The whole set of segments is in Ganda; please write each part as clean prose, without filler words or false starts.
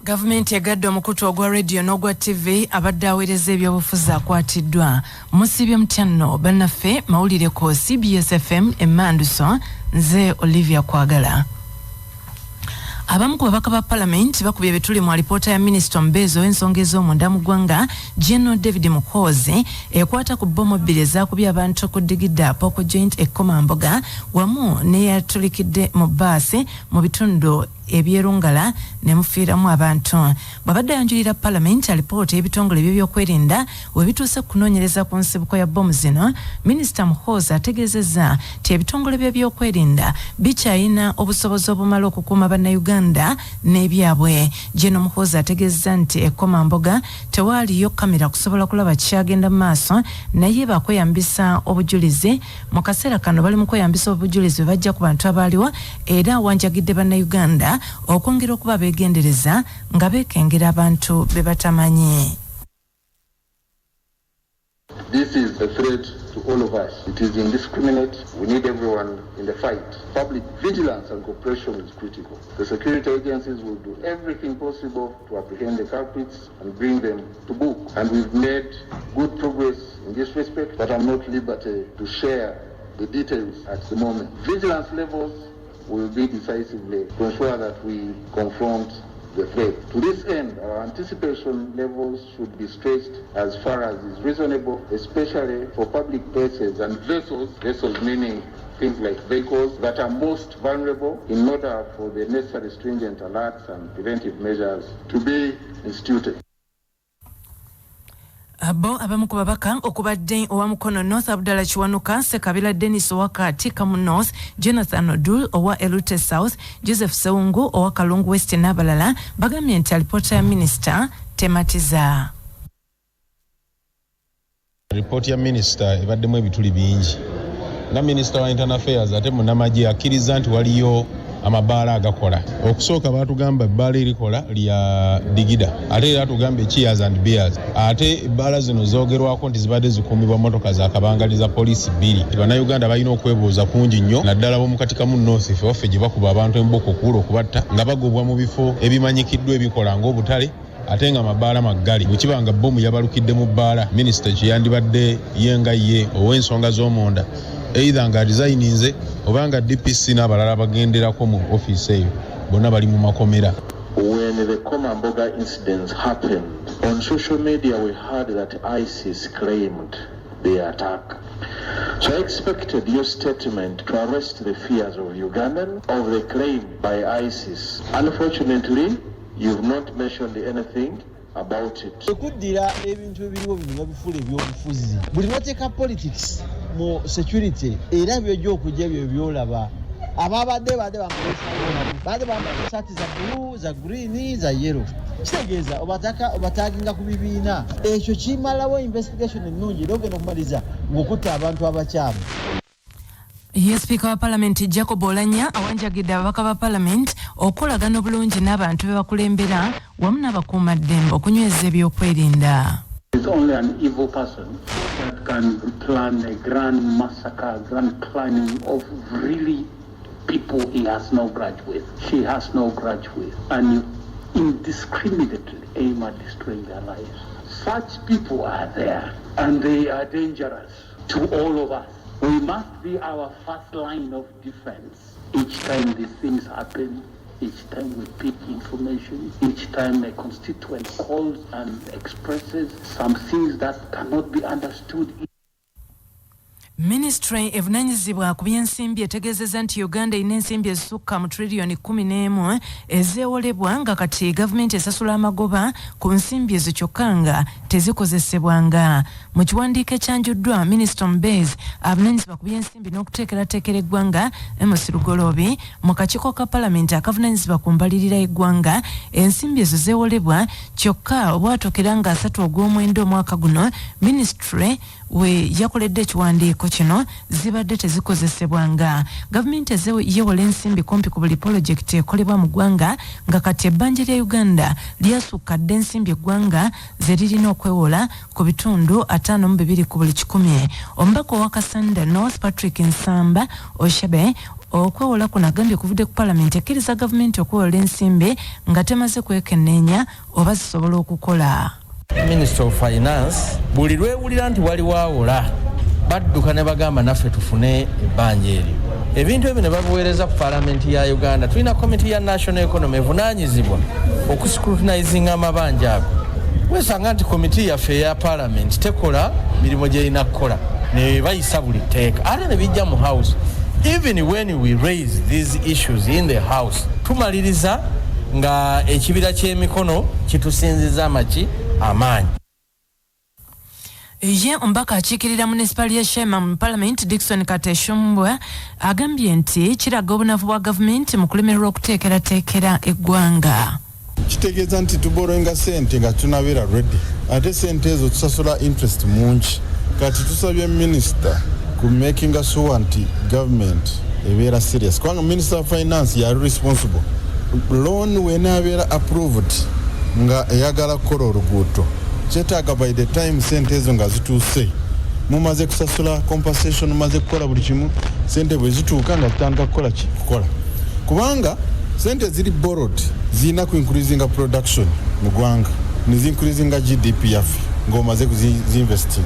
Gavumenti egadde omukutu ogwa rediyo n'ogwa ttivi. Abadde aweereza ebyobufuzi akwatiddwa. Musiibye mutya nno bannaffe? Mawulire ku CBS FM Emmanduso, nze Olivia Kwagala. Abamu ku babaka ba palamenti bakubye ebituli mu alipoota ya minisita omubeezi ow'ensonga ez'omunda mu ggwanga, General David Muhoozi, ekwata ku bbomu bbiri ezaakubye abantu ku Digida Pork Joint e Komamboga wamu n'eyatulikidde mu bbaasi mu bitundu eby'e Rungala ne mufiiramu abantu. Bw'abadde ayanjulira palamenti alipoota y'ebitongole eby'ebyokwerinda we bituuse ku kunoonyereza ku nsibuko ya bbomu zino, Minisita Muhoozi ategeezezza nti ebitongole by'ebyokwerinda bikyalina obusobozi obumala okukuuma Bannayuganda n'ebyabwe. General Muhoozi ategeezezza nti e Komamboga tewaaliyo kamera kusobola kulaba kyagenda mu maaso, naye bakweyambisa obujulizi. Mu kaseera kano bali mu kweyambisa obujulizi bwe bajja ku bantu abaaliwo, era awanjagidde Bannayuganda okwongera okuba abeegendereza nga beekengera abantu be batamanyi. This is a threat to all of us. It is indiscriminate. We need everyone in the fight. Public vigilance and cooperation is critical. The security agencies will do everything possible to apprehend the culprits and bring them to book. And we've made good progress in this respect, but I'm not liberty to share the details at the moment. Vigilance levels will be decisively to ensure that we confront the threat. To this end, our anticipation levels should be stretched as far as is reasonable, especially for public places and vessels, vessels meaning things like vehicles, that are most vulnerable, in order for the necessary stringent alerts and preventive measures to be instituted. Bo abamu ku babaka okubadde owa Mukono North, Abdallah Kiwanuka, Sekabila Denis owa Katikamu North, Jonathan Odul owa Erute South, Joseph Sewungu owa Kalungu West n'abalala bagambye nti alipoota ya minisita tematiza. Ripooti ya minisita ebaddemu ebituli bingi. Nga minisita wa Internal Affairs ate munnamagye, akkiriza nti waliyo amabaala agakola. Okusooka baatugamba ebbaala erikola lya Digida, ate era atugamba Cheers and Beers. Ate ebbaala zino zoogerwako nti zibadde zikuumibwa motoka za kabangali za poliisi bbiri. Bannayuganda balina okwebuuza kungi nnyo, naddala b'omu Katikamu North, ffe waffe gye bakuba abantu embuka okuwula okubatta nga bagobwa mu bifo ebimanyikiddwa ebikola ng'obutale, ate nga amabaala maggale. Bwe kiba nga bbomu yabalukidde mu bbaala, minisita kyeyandibadde ye nga ye ow'ensonga z'omunda, either nga resigninze oba nga DPC n'abalala bagenderako mu ofiisi eyo bonna bali mu makomera. When the Komamboga incidents happened, on social media we heard that ISIS claimed the attack. So I expected your statement to arrest the fears of Ugandan of the claim by ISIS. Unfortunately, you've not mentioned anything about it. Okuddira ebintu ebiriwo bino babifuula ebyobufuzi. Buli lwoteeka politics mu security, era byojja okujja byo byolaba. Ababadde badde bambadde saati za blue, za green, za yellow, kitegeeza obataaginga ku bibiina. Ekyo kimalawo investigation ennungi, era ogenda okumaliriza ng'okutta abantu abakyamu. Ye sipiika wa palamenti Jacob Oulanyah awanjagidde ababaka ba palamenti okukolagana obulungi n'abantu be bakulembera wamu n'abakuumaddembe okunyweza ebyokwerinda. It's only an evil person that can plan a grand massacre, grand planning of really people he has no grudge with. She has no grudge with. And you indiscriminately aim at destroying their lives. Such people are there and they are dangerous to all of us. We must be our first line of defense. Each time these things happen, each time we pick information, each time a constituent calls and expresses some things that cannot be understood. Minisitule evunaanyizibwa ku byensimbi etegeezezza nti Uganda erina ensimbi ezisukka mu triliyoni 11 ezeewolebwa, nga kati gavumenti esasula amagoba ku nsimbi ezo kyokka nga tezikozesebwanga. Mu kiwandiiko ekyanjuddwa minisita omubeezi avunaanyizibwa ku byensimbi n'okuteekerateekera eggwanga, Amos Lugoloobi, mu kakiiko ka palamenti akavunaanyizibwa ku mbalirira y'eggwanga, ensimbi ezo zeewolebwa, kyokka obwatuukira nga 30 ogw'omwenda omwaka guno minisitule we yakoledde ekiwandiiko kino zibadde tezikozesebwanga. Gavumenti eze yewola ensimbi kumpi ku buli polojekiti ekolebwa mu ggwanga, nga kati ebbanja lya Uganda lyasukka dda ensimbi eggwanga ze lirina okwewola ku bitundu 52 ku buli kikumi. Omubaka owa Kasanda North, Patrick Nsamba Oshabe. Okwewola kuno agambye kuvudde ku palamenti ekkiriza gavumenti okwewola ensimbi nga temaze kwekenneenya oba zisobola okukola. Minister of Finance buli lwewulira nti waliwo awola badduka ne bagamba naffe tufune ebbanja eryo. Ebintu ebyo ne babiweereza ku palamenti ya Uganda. Tulina komiti ya National Economy evunaanyizibwa okuscrutinizinga amabanja ago. Wesanga nti komiti yaffe eya palamenti tekola mirimu gyerina kukola ne bayisa buli tteeka ate ne bijja mu house. Even when we raise these issues in the house, tumaliriza nga ekibira ky'emikono kitusinziza amaki amaanyi. Ye omubaka akiikirira munisipaali ya Sheema mu palamenti Dickson Kateshumbwa agambye nti kiraga obunafu bwa gavumenti mu kulemererwa okuteekerateekera eggwanga. Kitegeeza nti tuboroinga sente nga tunabeera ready, ate sente ezo tusasula interest mungi. Kati tusabye minisita ku makinga sure nti government ebeera serious, kubanga minister of finance yali responsible. Loan wenabeera approved nga eyagala kukola oluguudo, kyetaaga by the time sente ezo nga zituuse mumaze kusasula compensation, mumaze kukola buli kimu, sente bwe zituuka nga zitandika kukola ki kukola, kubanga sente ziri borrowed zirina ku increasinga production mu ggwanga nezincreasinga GDP yaffe ng'omaze kuzinvesting.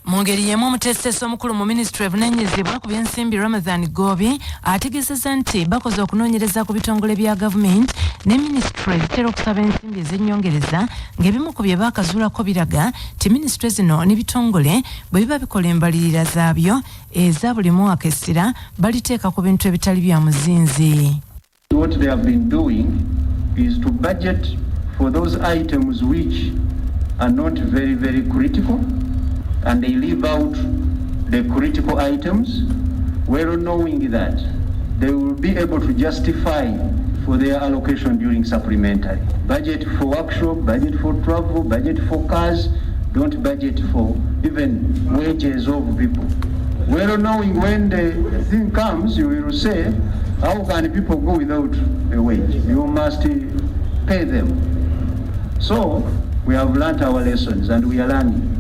Mu ngeri y'emu, omuteesiteesi omukulu mu minisitule evunaanyizibwa ku byensimbi Ramathan Ggoobi ategeezezza nti bakoze okunoonyereza ku bitongole bya gavumenti ne minisitule zitera okusaba ensimbi ez'ennyongereza, ng'ebimu ku bye baakazuulako biraga nti minisitule zino n'ebitongole bwe biba bikola embalirira zaabyo eza buli mwaka, essira baliteeka ku bintu ebitali bya muzinzi. What they have been doing is to budget for those items which are not very, very critical, and they leave out the critical items, well knowing that they will be able to justify for their allocation during supplementary. Budget for workshop, budget for travel, budget for cars, don't budget for even wages of people. Well knowing when the thing comes, you will say, how can people go without a wage? You must pay them. So we have learnt our lessons and we are learning.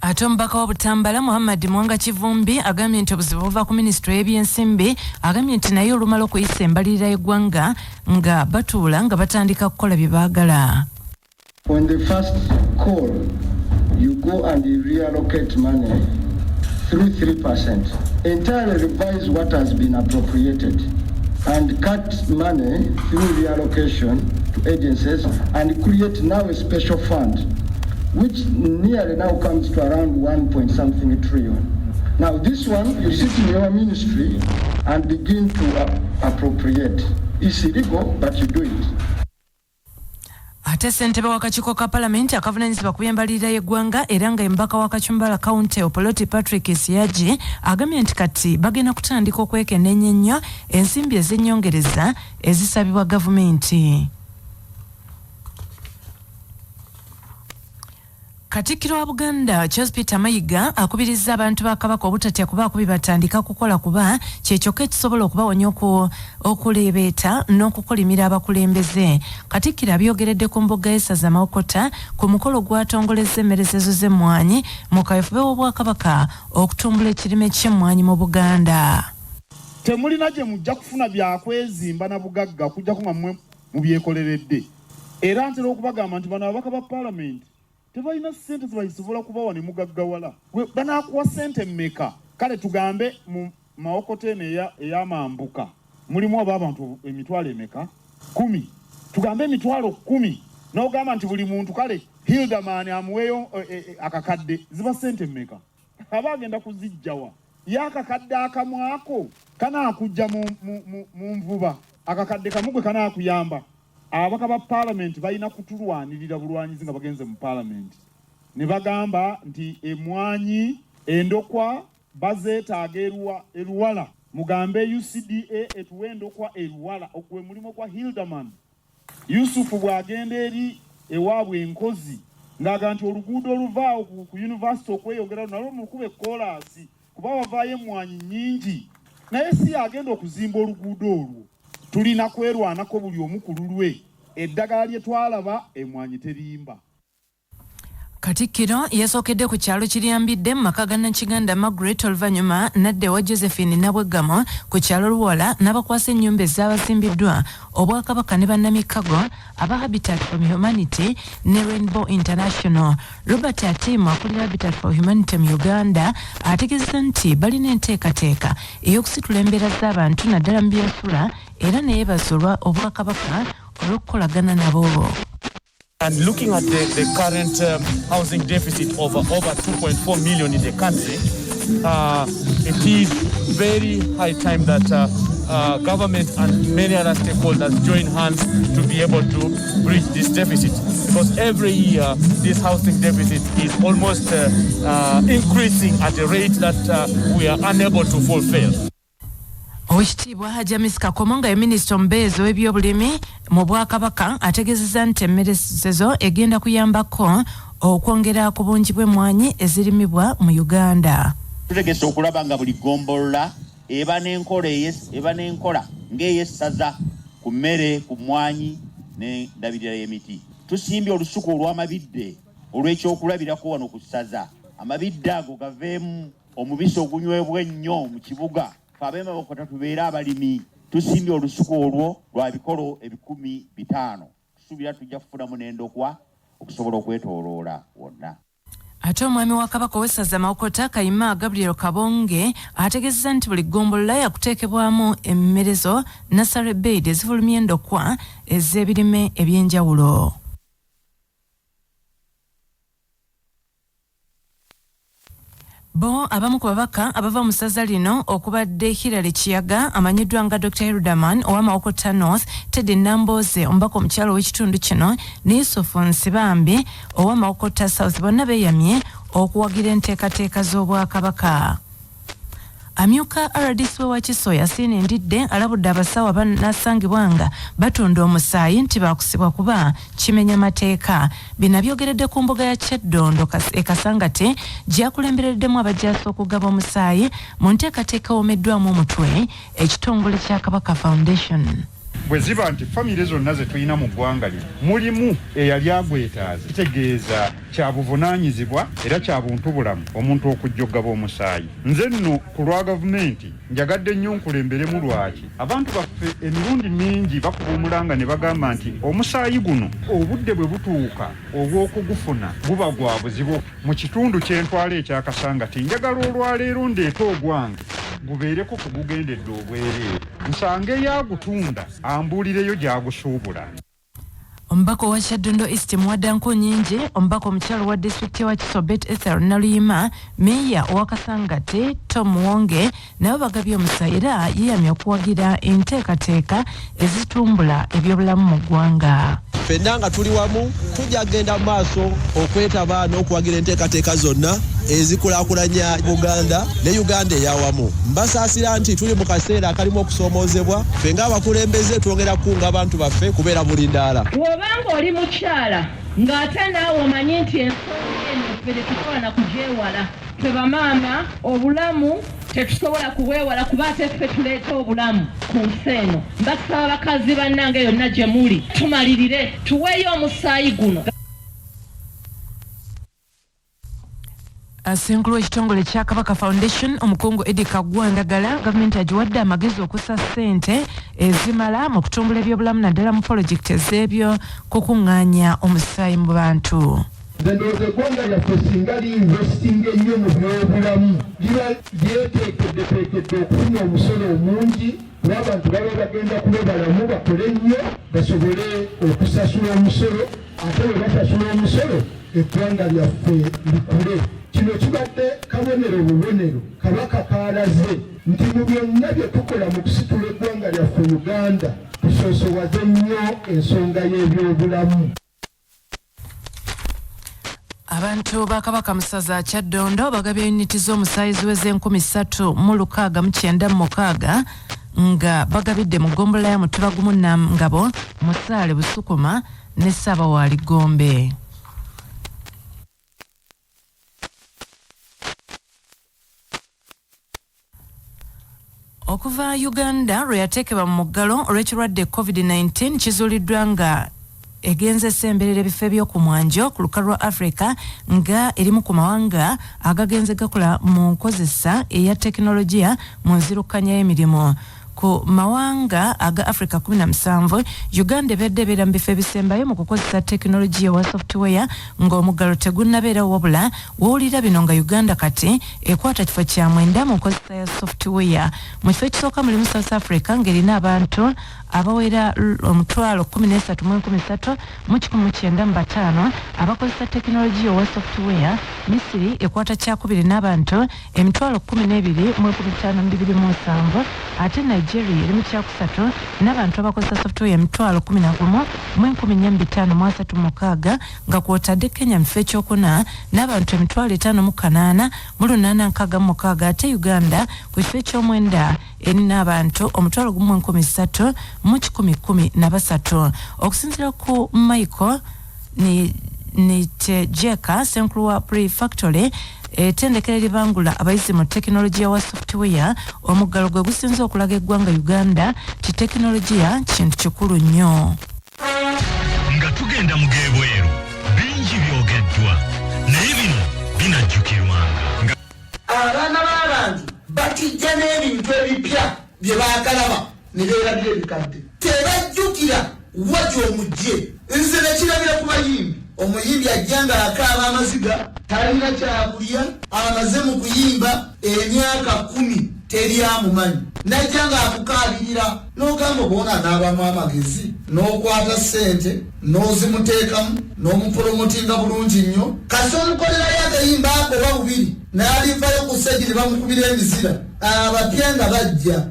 Ate omubaka wa Butambala Muhammad Mwanga Kivumbi agambye nti obuzibu buva ku minisitule y'ebyensimbi. Agambye nti naye olumala okuyisa embalirira y'eggwanga nga batuula nga batandika kukola bye baagala. On the first call, you go and you reallocate money through 3%. Entirely revise what has been appropriated and cut money through reallocation to agencies and create now a special fund, which nearly now comes to around 1 point something trillion. Now this one, you sit in your ministry and begin to appropriate. It's illegal, but you do it. Ate ssentebe w'akakiiko ka palamenti akavunaanyizibwa ku by'embalirira y'eggwanga era nga omubaka wa Kachumbala County Opoloti Patrick Isiagi agambye nti kati bagenda kutandika okwekenneenya ennyo ensimbi ez'ennyongereza ezisabibwa gavumenti. Katikkiro wa Buganda Charles Peter Mayiga akubirizza abantu ba Kabaka obutatya kubaako bye batandika kukola, kuba kye kyokka ekisobola okubawonya okuleebeeta n'okukolimira abakulembeze. Katikkiro abyogeredde ku mbuga y'essaza Mawokota ku mukolo gwatongolezza emmerezezo z'emmwanyi mu kaweefube w'Obwakabaka okutumbula ekirime ky'emmwanyi mu Buganda. Temulina gye mujja kufuna byakwezimba na bugagga okujjako nga mmwe mubyekoleredde. Era ntera okubagamba nti bano ababaka ba paalamenti tebalina ssente zebasobola kubawa ne mugaggawala. Gwe banaakuwa ssente mmeka? Kale tugambe mu Mawokota eno ey'amambuka mulimu oba abantu emitwalo emeka? 10. Tugambe 10,000, n'ogamba nti buli muntu kale Hilderman amuweeyo akakadde, ziba ssente mmeka? Aba agenda kuzijjawa? Ye akakadde akamwako kanaakujja mu nvuba, akakadde kamu gwe kanaakuyamba. Ababaka ba paalamenti balina kutulwanirira bulwanyizi nga bagenze mu paalamenti ne bagamba nti emwanyi endokwa bazeetaaga eruwala, mugambe UCDA etuwe endokwa eruwala. Ogwe mulimu gwa Hilderman. Yusufu bw'agenda eri ewaabwe enkozi ng'aga nti oluguudo oluvaawo ku yunivasite okweyongera nalwo mukube koolaasi kuba wavaayo emmwanyi nnyingi, naye si agenda okuzimba oluguudo olwo. Tulina kwerwanako buli omu ku lulwe. Eddagala lye twalaba, emmwanyi terimba. Katikkiro yasookedde ku kyalo Kiryambidde mu maka ga Nakiganda Margaret oluvannyuma n'adda ewa Josephine Nabweggamo ku kyalo Luwala n'abakwasa ennyumba ezaabazimbiddwa Obwakabaka ne bannamikago aba Habitat for Humanity ne Rainbow International. Robert Atimu akulira Habitat for Humanity mu Uganda ategeezezza nti balina enteekateeka ey'okusitula embeera z'abantu naddala mu by'ensula era ne yeebaza olwa Obwakabaka olw'okukolagana nabo. And looking at the current housing deficit of over 2.4 million in the country, it is very high time that government and many other stakeholders join hands to be able to bridge this deficit. Because every year, this housing deficit is almost increasing at a rate that we are unable to fulfill. Oweekitiibwa Hajji Amisi Kakomo nga ye minisita omubeezi ow'ebyobulimi mu Bwakabaka ategeezezza nti emmerezezo egenda kuyambako okwongera ku bungi bw'emmwanyi ezirimibwa mu Uganda. Tutegese okulaba nga buli ggombolola eba n'enkola eba n'enkola ng'ey'essaza ku mmere, ku mmwanyi n'endabirira y'emiti. Tusimbye olusuku olw'amabidde olw'ekyokulabirako wano ku ssaza. Amabidde ago gaveemu omubisi ogunywebwa ennyo mu kibuga. Ffe ab'e Mawokota tubeere abalimi. Tusimbye olusuku olwo lwa bikolo 500,000. Tusuubira tujja kufunamu n'endokwa okusobola okwetooloola wonna. Ate omwami wa Kabaka ow'essaza Mawokota Kayima Gabriel Kabonge ategeezezza nti buli ggombolola yakuteekebwamu emmerezo nursery bed ezifulumya endokwa ez'ebirime eby'enjawulo. Bo abamu ku babaka abava mu ssaza lino okubadde Hillary Kiyaga amanyiddwa nga Dr. Hilderman owa Mawokota North, Teddy Nambooze omubaka omukyala ow'ekitundu kino ne Yusufu Nsibambi owa Mawokota South bonna beeyamye okuwagira enteekateeka z'Obwakabaka. Amyuka RDC w'e Wakiso Yasin Ndidde alabudde abasawo abanaasangibwa nga batunda omusaayi nti baakusibwa kuba kimenya mateeka. Bino abyogeredde ku mbuga ya Kyaddondo e Kasangati gy'akulembereddemu abajaasi okugaba omusaayi mu nteekateeka ewomeddwamu omutwe ekitongole kya Kabaka Foundation. Bwe ziba nti famire zonna ze tulina mu ggwanga lino mulimu eyali agwetaaze, kitegeeza kya buvunaanyizibwa era kya buntubulamu omuntu okujja okugaba omusaayi. Nze nno ku lwa gavumenti njagadde nnyo nkulemberemu lwaki abantu baffe emirundi mingi bakuba omulanga ne bagamba nti omusaayi guno obudde bwe butuuka obw'okugufuna guba gwa buzibu. Mu kitundu kye ntwala ekya Kasangati njagala olwaleero ndeete ogwange gubeereko ku gugendedde obwereere nsangeyo agutunda ambuulireyo gy'agusuubula. Omubaka owa Kyaddondo East Muwada Nkunyingi, omubaka omukyala owa disitulikiti y'e Wakiso Bett Ethel Naluyima, meeya owa Kasangati Tom Muwonge nabo bagabye omusaayi era yeeyamye okuwagira enteekateeka ezitumbula ebyobulamu mu ggwanga. Ffenna nga tuli wamu tujja kugenda mu maaso okwetaba n'okuwagira enteekateeka zonna ezikulaakulanya Buganda ne Uganda ey'awamu. Mbasaasira nti tuli mu kaseera akalimu okusoomoozebwa, ffe ng'abakulembeze twongera kukunga abantu baffe kubeera bulindaala. Bw'oba ng'oli mukyala ng'ate naawe omanyi nti ensonga eno ffe tetusobola na kugyewala, ffe bamaama obulamu tetusobola kubwewala kuba ate ffe tuleeta obulamu ku nsi eno. Mbasaba bakazi bannange yonna gye muli tumalirire tuweeyo omusaayi guno. Ssenkulu w'ekitongole kya Kabaka Foundation omukungu Eddie Kaggwa Ndagala gavumenti agiwadde amagezi okussa ssente ezimala mu kutumbula ebyobulamu naddala mu polojekiti ez'ebyokukungaanya omusaayi mu bantu. Nze ndowooza eggwanga lyaffe singa li-investinga ennyo mu byobulamu liba lyeteekeddeteekedde okufuna omusolo omungi kuba abantu baba bagenda kuba balamu bakole nnyo basobole okusasula omusolo ate bwe basasula omusolo eggwanga lyaffe likule. Kino kibadde kabonero bubonero Kabaka k'alaze nti mu byonna bye tukola mu kusitula eggwanga lyaffe Uganda tusoosowaze nnyo ensonga y'ebyobulamu. Abantu ba Kabaka mu ssaza Kyaddondo bagabye yuniti z'omusaayi ziweze 3696 nga bagabidde mu ggombolola ya Mutuba gumu Nangabo, Musaale Busukuma ne Ssaabawaali Gombe. Okuva Uganda lwe yateekebwa mu muggalo olw'ekirwadde COVID-19 kizuuliddwa nga egenze esemberera ebifo eby'oku mwanjo ku lukalu lwa Africa nga erimu ku mawanga agagenze gakola mu nkozesa eya tekinologiya mu nzirukanya y'emirimu. Ku mawanga aga Africa 17, Uganda ebedde ebeera mu bifo ebisembayo mu kukozesa tekinologiya owa software ng'omuggalo tegunnabeerawo wabula w'owulira bino nga Uganda kati ekwata kifo kya mwenda mu nkozesa ya software. Mu kifo ekisooka mulimu South Africa ng'erina abantu abawera 113,195 abakozesa tekinologiya owa software. Misiri ekwata kyakubiri n'abantu 12,527, ate Nigeria eri mu kyakusatu n'abantu abakozesa software 11,456, nga kwotadde Kenya mu kifo ekyokuna n'abantu 5,866, ate Uganda ku kifo ekyomwenda erina abantu 1,113. Okusinziira ku Michael Nitegeka, ssenkulu wa Prefactory, ettendekero eribangula abayizi mu tekinologiya wa software, omuggalo gwe gusinze okulaga eggwanga Uganda ti tekinologiya kintu kikulu nnyo. Nga tugenda mu g'ebweru, bingi byogeddwa, naye bino binajjukirwanga. Abaana b'abantu bakijja n'ebintu ebipya bye baakalaba ne beerabira ebikadde, tebajjukira wa gy'omuggye. Nze nakirabira ku bayimbi, omuyimbi ajja ng'akaaba amaziga, talina kyakulya, amaze mu kuyimba emyaka 10, teri amumanyi, najja ng'akukaabirira n'ogamba oboona anaabamu amagezi, n'okwata ssente n'ozimuteekamu n'omupromotinga bulungi nnyo, kasi omukolerayo akayimba ako oba bubiri n'alivayo ku segi ne bamukubira emizira, abapya nga bajja.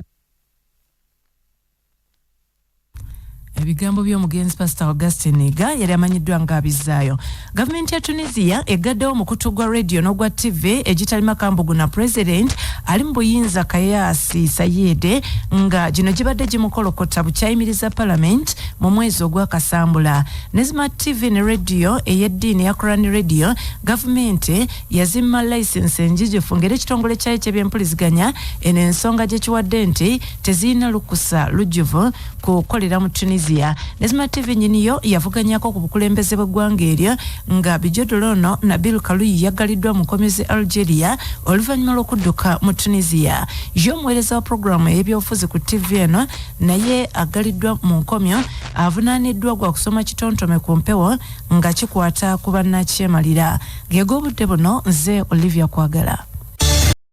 Ebigambo by'omugenzi Pastor Augustine Iga yali amanyiddwa nga Abizaayo. Gavumenti ya Tunisia eggaddewo omukutu gwa radio n'ogwa TV egitalima kambugu na President ali mu buyinza Kayasi Sayede, nga gino gibadde gimukolokota bukyayimiriza Parliament mu mwezi ogwakasambula. Ne Smart TV ne radio ey'eddiini ya Quran Radio gavumenti yazimma license enjijufu, ng'era ekitongole kyayo eky'ebyempuliziganya eno ensonga gye kiwadde nti tezirina lukusa lujjuvu kukolera mu Tunisia. Ne Smart TV nnyiniyo yavuganyako ku bukulembeze bw'eggwanga eryo nga Bijodolono Nabil Kaluyi yaggaliddwa mu nkomyo z'e Algeria oluvannyuma lw'okudduka mu Tunisia. Ye omuweereza wa pulogulaamu ey'ebyobufuzi ku TV eno naye aggaliddwa mu nkomyo, avunaaniddwa gwa kusoma kitontome ku mpewo nga kikwata ku bannakyemalira. Geg'obudde buno, nze Olivia Kwagala.